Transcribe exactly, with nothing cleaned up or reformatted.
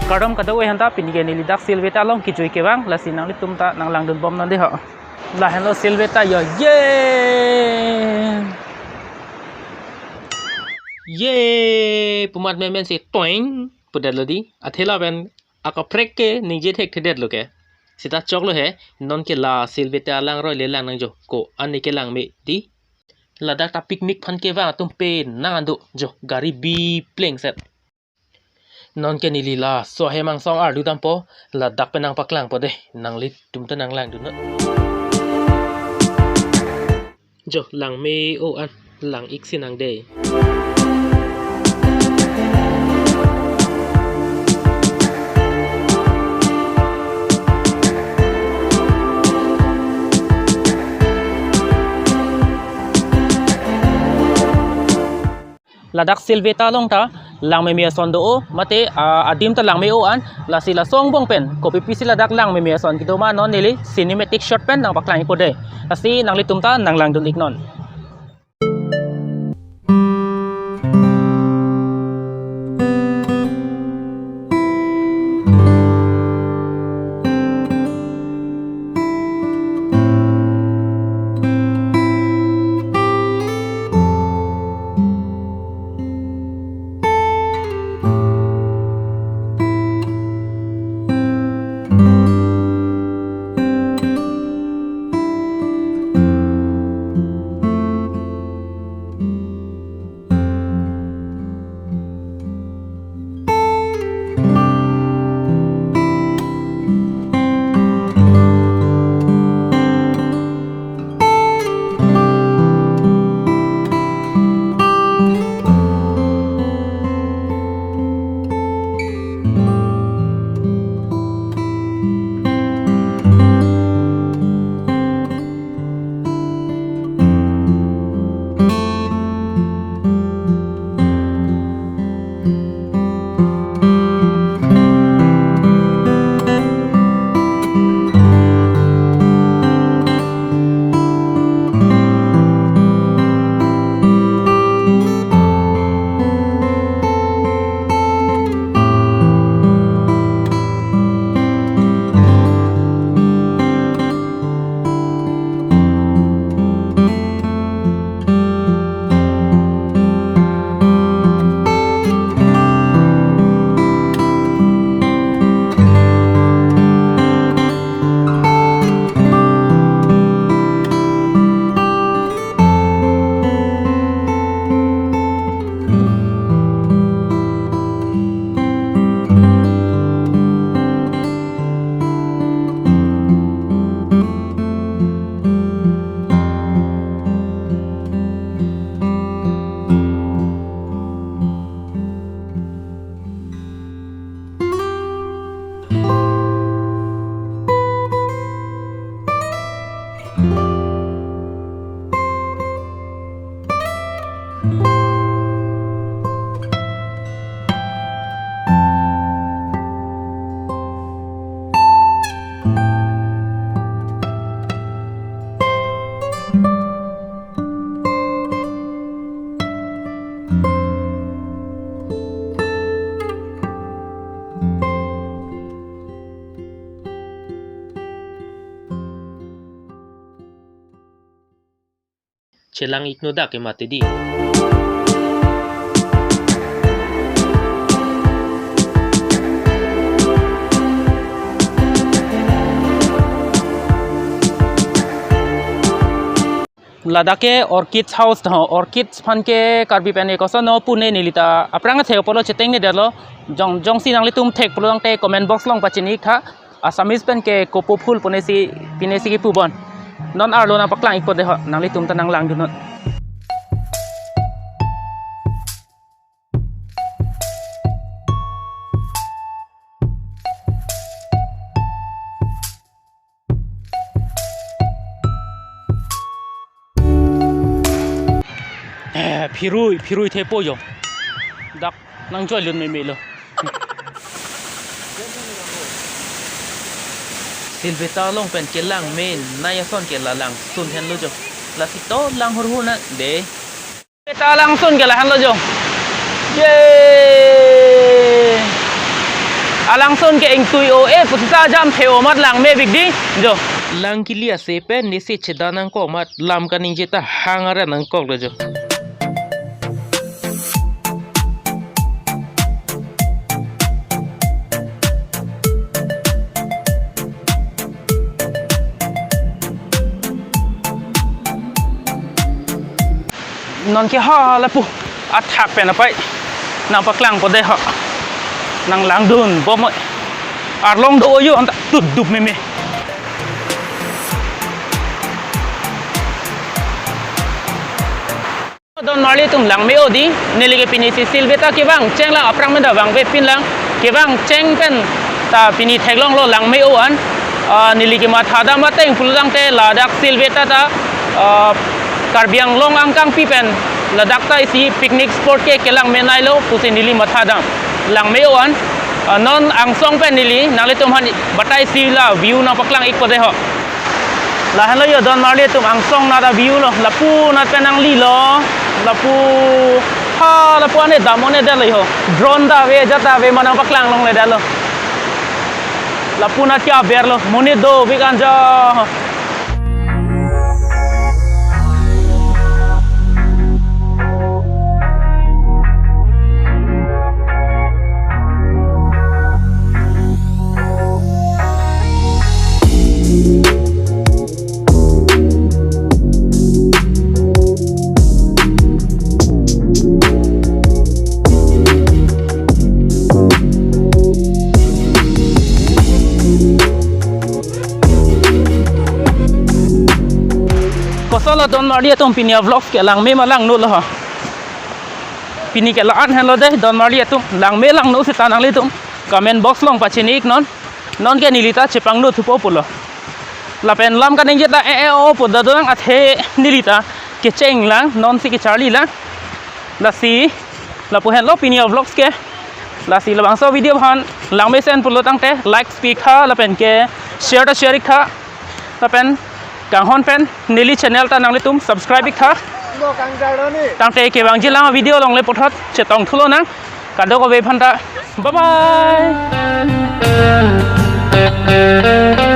Kardom kadokave aphanta, pini ke neli dak Silveta along kejui kevang, lasi nanglitum ta nanglangdun bomnon dei ho. Lahenlo Silveta yo, ye! Ye! Pu amat menmen si toing pudetlo dei, athe lapen akaprek ke ningje thekthedetlo ke. Seta choklo he, non ke la Silveta alangroi le lang nang jo, ko-an ne kelang me dei. Ladak ta picnic aphan kevang atum penang an do jo, gari bi plengset. Non ke neli laso ahem angsong arlu dampo, ladak pen nangpaklangpo dei, nanglitum ta nanglangdunnon. Jo, lang me-o an, lang-ik si nang dei. Ladak Silveta along ta lang meme ason do-o, mate, ah, adim ta lang me-o an, lasi laso angbong pen kopi pisi ladak lang meme ason kedo ma non neli cinematic shot pen nangpaklang-ikpo dei. Lasi nanglitum ta nanglangdun-iknon. Chelang-iknon dak ke mati dei. Ladak ke Orchid House tho, Orchid aphan ke Karbi pen ke koson no pune neli ta aphrang thek apotlo chetengnedetlo, jong jongsi nanglitum thek pulo tangte comment box along pachini-ik tha. Assamese pen ke kopo phul pune si, pine si kipubon. Non arlo nangpaklang-ikpo dei ho, nanglitum ta nanglangdunnon. Eh, phirui, phirui thepo jo. Dak nangjoilun memelo. Silveta along pen kelang menei ason ke la langsun henlo jo. Lasi to lang hurhur na dei. Silveta langsun ke lahenlo jo. Ye! Alangsun ke ingtui o-e pusi ta jam the o amat langme bikdi jo. Lang kili ase pen nesi cheda nangkok amat lam kaningje ta hang aren nangkoklo jo. Non ke ha lapu athak pen apai nangpaklangpo dei ho. Nanglangdun bomoi. Arlong do-o yo anta tutdup meme. Donmarli atum langme-o dei, neli ke pini si Silveta kevang cheng lang aphrang meda vangve pinlang, kevang cheng pen ta pini theklonglo langme-o an. Ah, neli kemathadam ateng pulotangte ladak Silveta ta, ah, Karbi Anglong angkangpi pen ladak ta isi picnic spot ke kelangmenailo pusi neli mathadam langme-o an. Ah, non angsong pen neli nanglitum aphan batai si la view nangpaklang-ikpo dei ho. Lahenlo yo Donmarli atum angsong nat a-view lo, lapu nat pen nanglilo, lapu ha lapu ane dam one detlo yo. Drone ta ave, ajat ta ave, ma nangpaklang longledetlo. Lapu nat ke aver lo, monit dovik anja. Kosonlo Donmarli atum pini a-vlogs ke langme ma langno lo ha. Pini ke la-an henlo dei Donmarli atum langme langno seta nanglitum comment box along pachini-iknon. Non ke neli ta chepangno thupo pulo. Lapen lam kaningje ta e-e-o pu ta donang athe neli ta kecheng lang, non si kecharli lang. Lasi lapu henlo pini a-vlogs ke. Lasi labangso video aphan langmesen pulotangte like pi tha lapen ke share ta share-ik tha. Lapen kanghon pen neli channel ta nanglitum subscribe-ik tha. Tangte kevangji lang video along le puthot chetong thulonang. Kadokave aphan ta bye bye.